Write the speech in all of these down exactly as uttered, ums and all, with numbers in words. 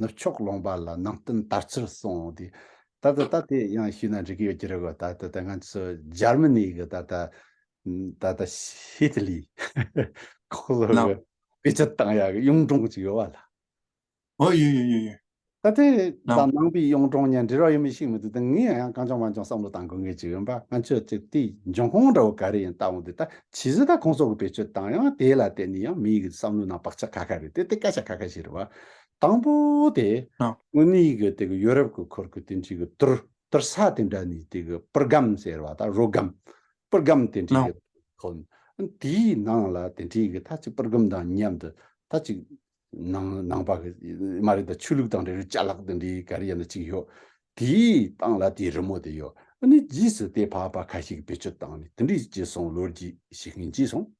ནུབ་ཕྱོགས་ལུང་པ་ལ་ནང་བསྟན་དར་ཚུལ་སོང་དེ། ད་ད་ད་དེ་ཡང་ཞུས་ན་འགྲིག་གི་ཡོད་ཀྱི་རེད་གོ། ད་ད་ད་ང་ཚོ་འཇར་མ་ནི་གི་ད་ད་ད་ད་ཧི་ཏི་ལི་ཁོ་ཚོ་གི་བེད་སྤྱོད་བཏང་ཡག་གི་གཡུང་དྲུང་ཅིག་ཡོད་བ་ལ། ཨོ་ཡོད་ཡོད་ཡོད་ཡོད། ད་དེ་ལ་ནང་པའི་གཡུང་དྲུང་ཉན་འབྲེལ་བ་ཡོད་མི་ཤེས་མི་འདུག་ད་ངས་ཡང་གང་བྱུང་མང་བྱུང་བསམ་བློ་བཏང་དགོས་ངེས་ཅིག་ཡོད་པ། ང་ཚོས་ཅིག་དེའི་འབྱུང་ཁུངས་འདྲ་བོ་ག་རེ་ཡིན་ལྟ་འོང་དུས། ད་ཇི་སྲིད་ད་ཁོང་ཚོ་གི་བེད་སྤྱོད་བཏང་ཡང་དེ་ལ་བརྟེན་ནས་ཡང་མི་ཡི་གི་བསམ་བློའི་ནང་བག་ཆགས་ཁ་ཁ་རེད། དེ་དེ་སྐད་ཆ་ཁ་ཁ་ཞིག་རེད་བ། དང་པོ་དེ་དངོས་གནས་གི་དེ་གི་ཡོ་རོབ་གི་ཁུལ་གི་དེ་འདྲའི་གི་དུར་དུར་ས་དེ་འདྲ་ནས་དེ་གི་པུར་སྒམ་ཟེར་བ། ད་རོ་སྒམ་པུར་སྒམ་དེ་འདྲའི་གི་ཁོ་དེའི་ནང་ལ་དེ་འདྲའི་གི་ད་ཅིག་པུར་སྒམ་དང་མཉམ་དུ་ད་ཅིག་ནང་ནང་པ་གི་མ་རེད། ད་ཆོས་ལུགས་དང་འབྲེལ་བའི་ཅ་ལག་དེ་འདྲའི་ག་རེ་ཡིན་ན་ཅིག་ཡོད། དེའི་སྟེང་ལ་དེའི་རི་མོ་དེ་ཡོད། ཨ་ནི་རྗེས་སུ་དེ་ཕར་ཕར་ཁ་ཤས་ཀྱིས་བེད་སྤྱོད་བཏང་ནས་དེ་འདྲའི་བྱས་སོང་ལོ་རྒྱུས་ཤིག་ཡིན་གྱིས་སོང་།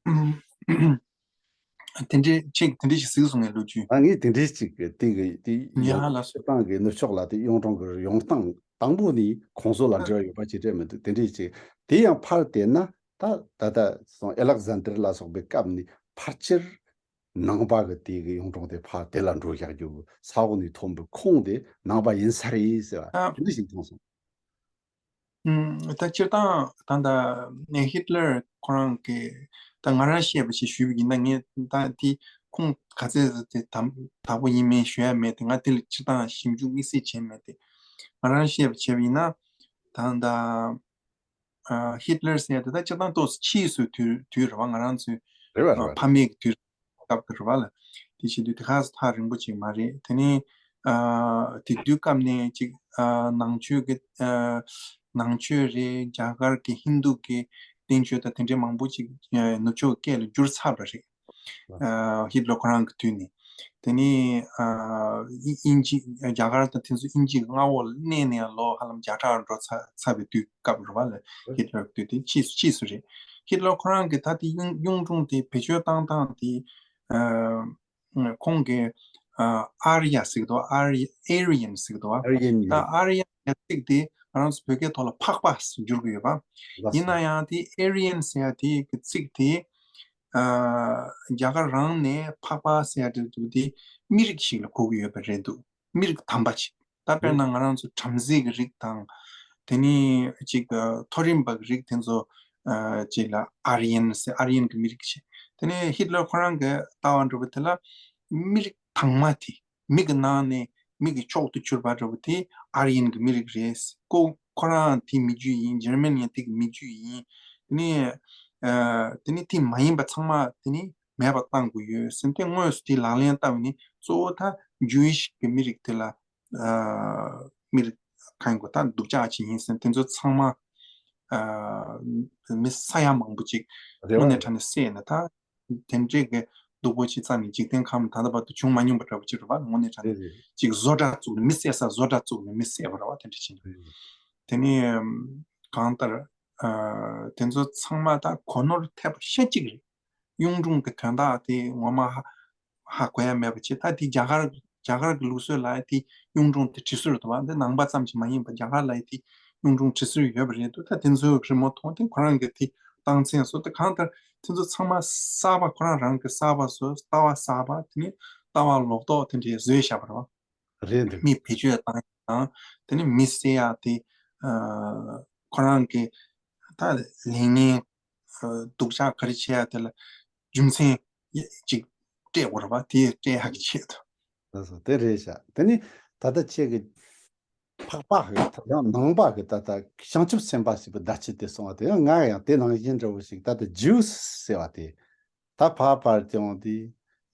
དེ་འདྲའི་ཅིག་དེ་འདྲའི་ཞིག་གཟིགས་སོང་ངས་ལོ་རྒྱུས། ཨ་ངས་དེ་འདྲའི་ཅིག་དེ་གི་དེ་ཡ་ཡོང་ལགས་སོ། སྤྱིར་བཏང་གི་ནུབ་ཕྱོགས་ལ་དེ་གཡུང་དྲུང་གི་ཡོང་སྟངས་དང་པོ་ནས་ཁོང་ཚོ་ལ་འབྲེལ་བ་ཡོད་པ་ཅིག་སྤྲད་མི་འདུག་དེ་འདྲའི་ཅིག་དེ་ཡང་ཕར་བལྟས་ན་ད་ད་ལྟ་སོང་ཨེ་ལག་ཟན་དར་ལ་སོགས་པའི་སྐབས་ནས་ཕལ་ཆེར་ནང་པ་གི་དེ་གི་གཡུང་དྲུང་དེ་ཕར་དེ་ལ་འགྲོ་བཞག་རྒྱུ་གི་ས་འོག་ནས་ཐོན་པའི་ཁོངས་དེ་ནང་པ་ཡིན་ས་རེད་ཟེར་བ་ཨ། དེ་འདྲ་ཞིག་མཐོང་སོང་། ཨུམ། ད་སྤྱིར་བཏང་ད་ལྟ་ཧིད་ལར་ཁོ་རང་གི་ད་ང་རང་བཤད་པ་ཞིག་ཞུས་པ་ཡིན་ན། ངས་ད་དེ་ཁོང་ག་ཚད་དེ་དམ་དག་པོ་ཡིན་མིན་ཞུ་ཡ་མེད་དེ། ང་དེ་ལ་སྤྱིར་བཏང་ཞིབ་འཇུག་དམིགས་བསལ་བྱས་མེད་དེ། ང་རང་བཤད་པ་བྱས་པ་ཡིན་ན་ད་ད། ཨ། ཧིད་ལར་ཟེར་ཡ་དེ་ད་སྤྱིར་བཏང་ཏོག་ཙམ་ཕྱིས་སུ་དུས་དུས་རེད་བ། ང་རང་ཚོའི་རེད་བ་རེད་བ། ཕ་མེས་ཀྱི་དུས་སྐབས་ཀྱི་རེད་བ་ལ། དེ་བྱེད་དུས་དེ་ཁ་ས་ཐག་རིང་པོ་ཅིག་མ་རེད། དེ་ནས་ཨ། དེ་དུས་སྐབས་ནས་ཅིག་ཨ། ནང་ཆོས་ཀྱི་ཨ། ནང་ཆོས་རེད། རྒྱ་གར་གྱི་ཧིན་རྡུ་གི་བསྟན་བཅོས་དང་དེ་འདྲའི་མང་པོ་ཅིག་ཨ། ནུབ་ཕྱོགས་སྐད་ལ་བསྒྱུར་ཚར་བ་རེད། ཨ། ཧིད་ལར་ཁོ་རང་གི་དུས་ནས། དེ་ནས་ཨ། དབྱིན་ཇི་རྒྱ་གར་དང་དེ་ཚོ་དབྱིན་ཇི་གི་མངའ་འོག་ལ་གནས་ནས་ལོ་ཧ་ལམ་བརྒྱ་ཕྲག་འགྲོ་ཚར་ཚར་བའི་དུས་སྐབས་རེད་བ་ལ། ཧིད་ལར་གི་དུས་དེ་ཕྱིས་སུ་ཕྱིས་སུ་རེད། ཧིད་ལར་ཁོ་རང་གི་ད་དེ་གཡུང་གཡུང་དྲུང་དེ་བེད་སྤྱོད་བཏང་སྟངས་དེ་ཨ། ཁོང་གིས་ཨ། ཨཱརྱ་ཟེར་གི་འདུག་ཨཱརྱ། ཨེ་རི་ཡན་ཟེར་གི་འདུག་ཨ་རི་ཡན་ད་ཡིན། ཨཱརྱ་ཟེར་ཚིག་དེ་ང་རང་ཚོ་བོད་སྐད་ཐོག་ལ་འཕགས་པ་ཟེར་བསྒྱུར་གི་ཡོད་པ། ལགས་སོ། ཡིན་ན་ཡང་དེ་ཨེ་རི་ཡན་ཟེར་ཡ་དེ་གི་ཚིག་དེ་ཨ། རྒྱ་གར་རང་ནས་འཕགས་པ་ཟེར་ཡ་དེ་འདུག་དེ་མི་རིགས་ཤིག་ལ་གོ་གི་ཡོད་པ་རེད་འདུག་མི་རིགས་དམ་པ་ཅིག་ད་དཔེར་ན་ང་རང་ཚོ་བྲམ་ཟེ་གི་རིགས་དང་། དེ་ནས་ཅིག་ཨ། མཐོ་རིམ་པ་གི་རིགས་དེ་ཚོ་ཨ། ཅིག་ལ་ཨཱརྱ་ཡན་ཟེར། ཨཱརྱ་ཡན་གི་མི་རིགས་ཅིག་དེ་ནས་ཧིད་ལར་ཁོ་རང་གི་ལྟ་བ་འདྲ་བོ་དེ་ལ་མི་རིགས་དྭངས་མ་དེ། མི་གི་ནང་ནས་མི་གི་མཆོག་ཏུ་གྱུར་པ་འདྲ་བོ་དེ་ཨཱརྱ་ཡན་གི་མི་རིགས་རེད། ཁོ་ཁོ་རང་དེ་མི་རྒྱུད་ཡིན། འཇར་མན་ཡང་དེ་གི་མི་རྒྱུད་ཡིན། དེ་ནས་ཨ། དེ་ནས་དེ་མ་ཡིན་པ་ཚང་མ་དེ་ནས་མེད་པ་བཏང་དགོས་ཡོད་ཟེར་ཏེ་དངོས་སུ་དེ་ལག་ལེན་བསྟར་བ་ནི་གཙོ་བོ་ད་ཇུ་ཝིཤ་གི་མི་རིགས་དེ་ལ་ཨ། མི་རིགས་གང་གོ་ད་སྡུག་ཅག་ཅིག་ཡིན་ཟེར། དེ་ཚོ་ཚང་མ་ཨ། མི་ས་ཡ་མང་པོ་ཅིག་རེད་བ། དངོས་གནས་དྲང་གནས་བསད་ནས་ད་དེ་འདྲས་ཀྱི་སྡུག་པོ་ཅིག་རྩ་ནས་འཇིག་རྟེན་ཁམས་ད་ལྟ་བར་དུ་བྱུང་མ་མྱོང་པ་འདྲ་པོ་ཅིག་རེད་བ། དངོས་གནས་དྲང་གནས་རེད་རེད། ཅིག་བཟོ་གྲྭ་བཙུགས་ནས་མི་བསད་ས་བཟོ་གྲྭ་བཙུགས་ནས་མི་བསད་པ་རེད་བ། དེ་འདྲ་ཅིག་རེད། དེ་ནས་གང་ལྟར་ཨ། དེ་ཚོ་ཚང་མ་ད་གོ་ནོར་ཐེབས་པ་ཤ་གཅིག་རེད། གཡུང་དྲུང་གི་དོན་དག་དེ་ངོ་མ་ཧ་ཧ་གོ་ཡ་མེད་པ་བྱས། ད་དེ་རྒྱ་གར་རྒྱ་གར་གི་ལུགས་སྲོལ་ལ་དེ་གཡུང་དྲུང་དེ་བྲིས་སྲོལ་འདུག་བ། འདི་ནང་པ་ཙམ་གྱིས་མ་ཡིན་པ་རྒྱ་གར་ལ་དེ་གཡུང་དྲུང་བྲིས་སྲོལ་ཡོད་པ་རེད་འདུག་ད་དེ་ཚོའི་རི་མོ་མཐོང་དེ་ཁོ་རང་གི་དེ་རྟགས་མཚན་སོགས་དེ་གང་ལྟར་དེ་ཚོ་ཚང་མ་གསར་པ། ཁོ་རང་རང་གི་གསར་པ་བཟོ། ལྟ་བ་གསར་པ། དེ་ནས་ལྟ་བ་ལོག་རྟོག་དེ་འདྲའི་བཟོས་བཞག་པ་རེད་བ། རེད་འདུག་མི་བེད་སྤྱོད་བཏང་ཡག་དང་། དེ་ནས་མི་བསད་ཡག་དེ་ཨ། ཁོ་རང་གི་ད་ལས་ངན་སྡུག་ཅག་ག་རེ་བྱེད་ཡ་དེ་ལ་རྒྱུ་མཚན་ཅིག་སྤྲད་དགོས་རེད་པ། དེ་སྤྲད་ཡག་གི་ཆེད་དུ། ལགས་སོ། དེ་རེད་ཤག་དེ་ནི་ད་ལྟ་ཁྱེད་ཀྱི་འཕགས་པ་གི་ད་ལྟ་ནང་པ་གི་ད་ལྟ་བྱང་ཆུབ་སེམས་དཔའ་ཞེས་པའི་བརྡ་ཆད་དེ་གསུངས་པ་དེ་ཡང་ང་ཡང་དེ་ནང་བཞིན་འདྲ་བོ་ཞིག་ད་ལྟ་ཇིའུ་སི་ཟེར་བ་དེ་ད་ཕར་ཕར་དེ་འོང་དེ་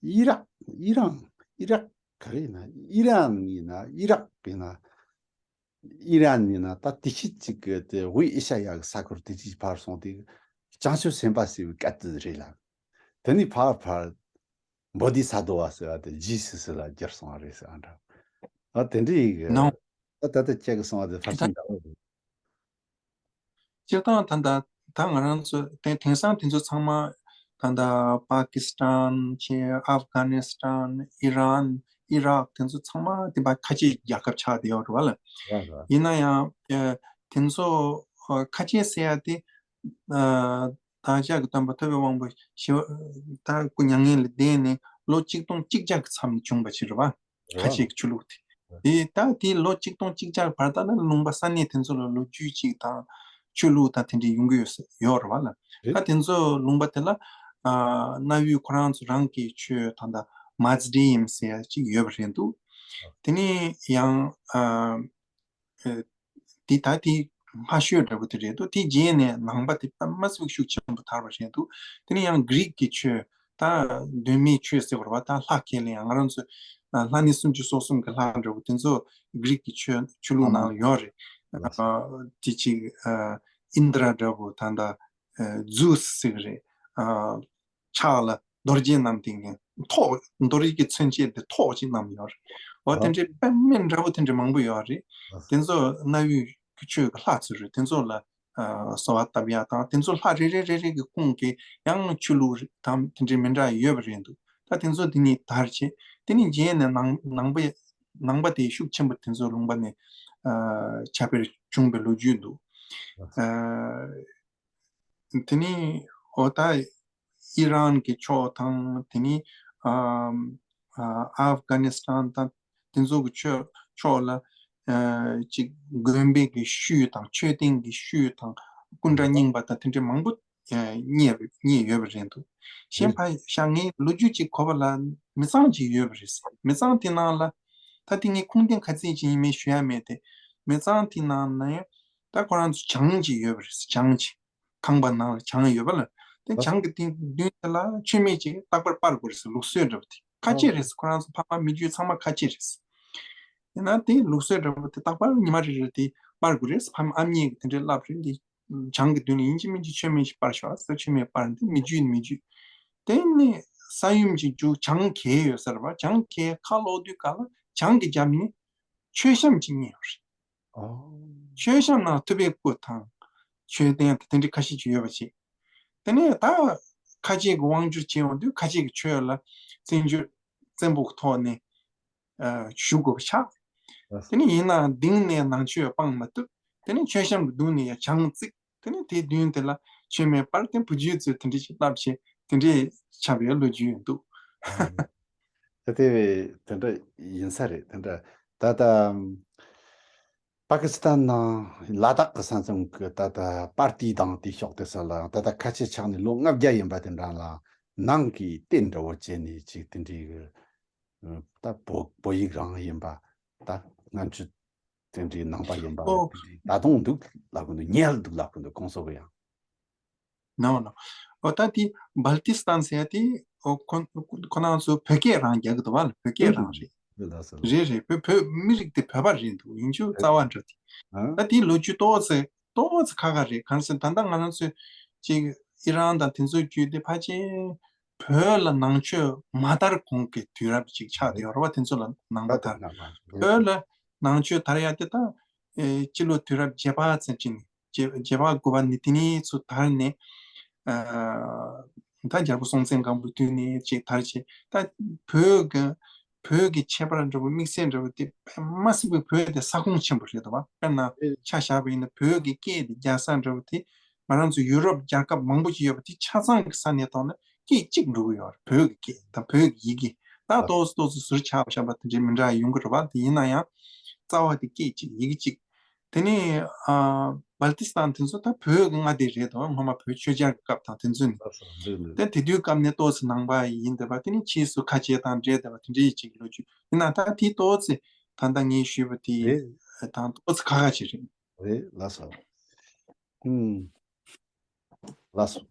ཨི་རག་ཨི་རང་ཨི་རག་ག་རེ་ཡིན་ན་ཨི་རན་ཡིན་ན་ཨི་རག་ཡིན་ན། ཨི་རན་ཡིན་ན་ད་དེ་ཤི་གཅིག་གི་དེ་དབུས་ཨེ་ཤ་ཡ་གི་ས་ཁུལ་དེ་ཅིག་ཕར་སོང་དེ་བྱང་ཆུབ་སེམས་དཔའ་ཟེར་བའི་སྐད་དེ་རེད་ལ། དེ་ནི་ཕར་ཕར་བོ་དྷི་ས་ཏྭ་ཟེར་བ་དེ་ཇི་སི་སི་ལ་བསྒྱུར་སོང་བ་རེད་ཟེར་བ་འདྲ། ཨ་དེ་འདྲ་ཡིན་གི། ནོ། ད་ད་ལྟ་ཁྱེད་ཀྱི་གསུང་བ་དེ་ཕལ་ཆེར་འདྲ་བོ་རེད། སྤྱིར་བཏང་ད་ལྟ་ད་ང་རང་ཚོ་དེ་དེང་སང་དེ་ཚོ་ཚང་མ་ད་ལྟ་པ་ཀི་སི་ཐན་བྱས། ཨབ་གྷ་ནི་སི་ཐན། ཨི་རན། ཨི་རག་དེ་ཚོ་ཚང་མ་དེ་བ་ཁ་ཆེའི་རྒྱལ་ཁབ་ཆགས་བསྡད་ཡོད་རེད་བ་ལ། རེད་རེད། ཡིན་ན་ཡང་ཨ་དེ་ཚོ་ཨ་ཁ་ཆེ་ཟེར་ཡ་དེ་ཨ་བདག་ཅག་གི་སྟོན་པ་ཐུབ་པའི་དབང་པོ་ཞི་བ་ད་སྐུ་མྱ་ངན་ལས་འདས་ནས་ལོ་ཆིག་སྟོང་གཅིག་བརྒྱ་གི་མཚམས་ནས་བྱུང་བ་ཞིག་རེད་བ། རེད་བ། ཁ་ཆེ་གི་ཆོས་ལུགས་དེ། དེ་ད་དེ་ལོ་གཅིག་སྟོང་གཅིག་བརྒྱ་བར་དག་ན་ལུང་པ་ས་གནས་དེ་ཚོ་ལ་ལོ་རྒྱུས་གཅིག་དང་ཆོས་ལུགས་དང་དེ་འདྲའི་ཡོང་གི་ཡོད་ས་ཡོད་རེད་བ་ལ། རེད། ད་དེ་ཚོ་ལུང་པ་དེ་ལ་ཨ་གནའ་བོའི་ཁོ་རང་ཚོ་རང་གི་ཆོས་ད་ལྟ་མཱ་ཛི་ཌི་ཡམ་ཟེར་ཡ་གཅིག་ཡོད་པ་རེད་འདུག་དེ་ནས་ཡང་ཨ། ཨེ། འདི་ད་དེ་སྔ་ཤོས་འདྲ་པོ་དེ་རེད་འདུག་དེ་རྗེས་ནས་ནང་པ་དེ་དཔེ་མ་སྲིད་ཤུགས་ཆེན་པོ་དར་བ་རེད་འདུག་དེ་ནས་ཡང་གྷི་རིག་གི་ཆོས་ད་གདོད་མའི་ཆོས་ཟེར་བ་རེད་བ། ད་ལྷ་སྐད་ལ་ཡང་ང་རང་ཚོ་ཨ་ལྷ་ནི་སུམ་ཅུ་སོ་གསུམ་གྱི་ལྷ་འདྲ་པོ་དེ་ཚོ་གྷི་རིག་གི་ཆོས་ཆོས་ལུགས་ནང་ལ་ཡོད་རེད། ཨ་དེ་གཅིག་ཨ་ཨིནྡྲ་འདྲ་པོ་ད་ད་ཨ་ཛུ་སི་ཟེར་གི་རེད། ཨ་ཕྱག་ལ་རྡོ་རྗེ་བསྣམས་ཏེ་ངས་ཐོག་རྡོ་རྗེ་གི་མཚོན་བྱེད་དེ་ཐོག་ཅིག་བསྣམས་ཡོད་རེད། འོ་དེ་འདྲའི་དཔེ་མེད་འདྲ་པོ་དེ་འདྲ་མང་པོ་ཡོད་རེད། དེ་ཚོ་གནའ་བོའི་ཆོས་ཀྱི་ལྷ་ཚོ་རེད། དེ་ཚོ་ལ་ཨ་གསོལ་བ་བཏབ་ཡ་དང་དེ་ཚོ་ལྷ་རེ་རེ་རེ་རེ་གི་ཁོངས་ཀྱི་ཡང་ཆོས་ལུགས་རེ་དང་དེ་འདྲའི་མི་འདྲ་ཡོད་པ་རེད་འདུག་ད་དེ་ཚོ་དེ་ནས་དར་བྱས་དེ་ནས་རྗེས་ནས་ནང་ནང་པ་ནང་པ་དེ་ཤུགས་ཆེན་པོ་དེ་ཚོ་ལུང་པ་ནས་ཨ་ཁྱབ་སྤེལ་བྱུང་བའི་ལོ་རྒྱུས་འདུག་ཨ། དེ་ནས་འོ་ད་ཨི་རན་གྱི་ཕྱོགས་དང་དེ་ནས་ཨ་ཨ་ཨབ་གྷ་ནི་སི་ཐན་དང་དེ་ཚོ་གི་ཕྱོགས་ཕྱོགས་ལ་ཨ་ཅིག་དགོན་པའི་གི་ཤུལ་དང་མཆོད་རྟེན་གྱི་ཤུལ་དང་སྐུ་འདྲ་རྙིང་པ་དང་དེ་འདྲའི་མང་པོ་ཨ་རྙེད་རྙེད་ཡོད་པ་རེད་འདུག་གཞན་ཕ་ཤ་ངའི་ལོ་རྒྱུས་ཅིག་གོ་བ་ལ་མི་ཚང་ཅིག་ཡོད་པ་རེད། མི་ཚང་དེ་ནང་ལ་ད་དེ་ངའི་ཁུངས་ལྡན་ག་ཚད་ཅིག་ཡིན་མིན་ཞུ་ཡ་མེད་དེ། མི་ཚང་དེ་ནང་ནས་ད་ཁོ་རང་ཚོ་བྱང་ཅིག་ཡོད་པ་རེད། བྱང་ཅིག་ཁང་པ་ནང་ལ་བྱང་ཡོད་པ་ལ། དེ་ཨ། བྱང་གི་སྟེང་མདུན་དེ་ལ་མཆོད་མེ་ཅིག་རྟག་པར་སྤར་དགོས་རེད་ཟེར། ལུགས་སྲོལ་འདྲ་པོ་དེ་ཁ་ཨ། ཆེ་རེད་ཟེར། ཁོ་རང་ཚོ་ཕ་མ་མི་རྒྱུད་ཚང་མ་ཁ་ཆེ་རེད་ཟེར། ཡིན་ན་དེ་ལུགས་སྲོལ་འདྲ་པོ་དེ་རྟག་པར་ཉི་མ་རེ་རེ་དེ་སྤར་དགོས་རེད་ཟེར། ཕ་མ་ཨ་མྱེས་ཀྱིས་དེ་འདྲའི་བསླབས་རེད། འདི་བྱང་གི་མདུན་ལ་ཡིན་གཅིག་མིན་གཅིག་མཆོད་མེ་ཞིག་སྤར་ཤོག་ཟེར། མཆོད་མེ་སྤར་འདི་མི་རྒྱུད་མི་རྒྱུད། དེ་ནས་ས་ཡོམ་གྱི་མཇུག་བྱང་གས་ཡོད་ས་རེད་པ། བྱང་གས་ཁ་ལོག་དུས་ག་ལ་བྱང་གི་རྒྱབ་ནས་མཆོད་བཤམས་ཅིག་རྙེད་ཡོད་རེད། ཨོ། མཆོད་བཤམས་ནང་ཐུབ་པའི་སྐུ་དང་མཆོད་རྟེན་དང་དེ་འདྲའི་ཁ་ཤས་ཅིག་ཡོད་པ་ཅིག་དེ་ནས་ད་ཁ་ཆེ་གི་དབང་བསྒྱུར་བྱེད་ཡོང་དུས་ཁ་ཆེ་གི་ཆོས་ལ་བཙན་བྱོལ་བཙན་པོ་གི་ཐོག་ནས་ཨ་ཞུ་དགོས་པ་ཆགས། ཨ། དེ་ནས་ཡིན་ནའང་གདིང་ནས་ནང་ཆོས་སྤང་མ་ཐུབ། དེ་ནས་མཆོད་བཤམས་ཀྱི་མདུན་ནས་ཡང་བྱང་བརྩིགས། དེ་ནས་དེའི་མདུན་དེ་ལ་མཆོད་མེ་སྤར་ཏེ་བུ་རྒྱུད་ཚོས་དེ་འདྲ་ཞིག་བསླབས་བྱས་དེ་འདྲའི་ཆགས་པའི་ལོ་རྒྱུས་ཡོད་འདུག་ཨ། དེ་དེ་དེ་འདྲ་ཡིན་ས་རེད། དེ་འདྲ་ད་ལྟ་པ་ཀི་སི་ཐན་ནང་ལ་དྭགས་ཀྱི་ས་མཚམས་ཀྱི་ད་ལྟ་པར་ཏི་དང་དེ་ཕྱོགས་དེ་ཚོ་ལ་ད་ལྟ་ཁ་ཆེ་ཆགས་ནས་ལོ་ལྔ་བརྒྱ་ཡིན་པ་དེ་འདྲ་ལ་ནང་གི་རྟེན་འདྲ་བོ་བྱས་ནས་ཅིག་དེ་འདྲའི་གི་ད་བོད་བོད་ཡིག་རང་ཡིན་པ་ད་སྔ་ཕྱི་དེ་འདྲའི་ནང་པ་ཡིན་པ་ཨོ། དེ་འདྲའི་ད་དུང་འདུག་ལབ་གི་འདུག་ཉལ་འདུག་ལབ་གི་འདུག་གོང་ས་བུ་ཡང་། ནོ་ནོ། ཨོ་ད་དེ་སྦལ་ཏི་སི་ཐན་ཟེར་ཡ་དེ་ཨོ་ཁོ་ཁོ་རང་ཚོ་བོད་སྐད་རང་རྒྱག་གི་འདུག་བ་ལ། བོད་སྐད་རང་རེད། རེད་ལགས་སོ། རེད་རེད། བོད་བོད་མི་རིགས་དེ་བོད་པ་རེད་འདུག་ཡིན་རྒྱུ་རྩ་བ་འདྲ་དེ། ཨ། ད་དེའི་ལོ་རྒྱུས་ཏོག་ཙེ་ཏོག་ཙེ་ཁ་ཁ་རེད། གང་ཟེར་ད་ལྟ་ང་རང་ཚོས་ཅིག་ཨི་རན་དང་དེ་ཚོའི་རྒྱུད་དེ་ཕལ་ཆེར་བོད་ལ་ནང་ཆོས་མ་དར་གོང་གི་དུས་རབས་ཅིག་ཆགས་བསྡད་ཡོད་རེད་བ། དེ་ཚོ་ལ་ནང་པ་དར། བོད་ལ་ནང་ཆོས་དར་ཡ་དེ་ད་ཨེ་སྤྱི་ལོ་དུས་རབས་བརྒྱད་པ་ཙམ་ཅིག་ནས་བརྒྱད་བརྒྱད་པ་དགུ་པ་ནས་དེ་ནས་ཚུར་དར་ནས་ཨ་ད་རྒྱལ་པོ་སྲོང་བཙན་སྒམ་པོའི་དུས་ནས་ཅིག་དར་བྱས། ད་བོད་ཀྱི་བོད་ཀྱི་ཁྱད་པར་འདྲ་བོ་དམིགས་བསལ་འདྲ་བོ་དེ་དཔེ་མ་སྲིད་པའི་བོད་དེ་ས་ཁོངས་ཆེན་པོ་རེད་འདུག་བ། དཔེར་ན་ཆ་བཞག་པ་ཡིན་ན་བོད་ཀྱི་སྐད་དེ་རྒྱལ་ས་འདྲ་བོ་དེ་ང་རང་ཚོ་ཡུ་རོབ་རྒྱལ་ཁབ་མང་པོ་ཅིག་ཡོད་པ་དེ་ཆ་ཚང་གི་ས་གནས་ཐོག་ན་སྐད་གཅིག་འགྲོ་གི་ཡོད་རེད། བོད་ཀྱི་སྐད་དང་བོད་ཀྱི་ཡི་གེ་ད་ཏོག་ཙམ་ཏོག་ཙམ་ཟུར་ཆག་བཞག་པ་དེ་འདྲའི་མི་འདྲ་ཡོང་གི་རེད་བ། དེ་ཡིན་ན་ཡང་རྩ་བ་དེ་སྐད་གཅིག་ཡི་གེ་གཅིག་དེ་ནས་ཨ་སྦལ་ཏི་སི་ཐན་དེ་ཚོ་ད་བོད་ཀྱི་མངའ་སྡེ་རེད་དོ། སྔོན་མ་བོད་ཆོས་རྒྱལ་གྱི་སྐབས་དང་དེ་ཚོ་ནས། ལགས་སོ། འདི་ནི། དེ་དེ་དུས་སྐབས་ནས་ཏོག་ཙམ་ནང་པ་ཡིན་བསྡད་པ། དེ་ནས་ཕྱིས་སུ་ཁ་ཆེ་དང་འདྲེས་བསྡད་པ་དེ་འདྲའི་ཅིག་ལོ་རྒྱུས་ཡིན་ན། ད་དེ་ཏོག་ཙམ་ད་ལྟ་ངས་ཞུས་པ་དེ་རེད། དང་ཏོག་ཙམ་ཁ་ཁ་ཅིག་རེད། རེད། ལགས་སོ། ཨུམ། ལགས་སོ།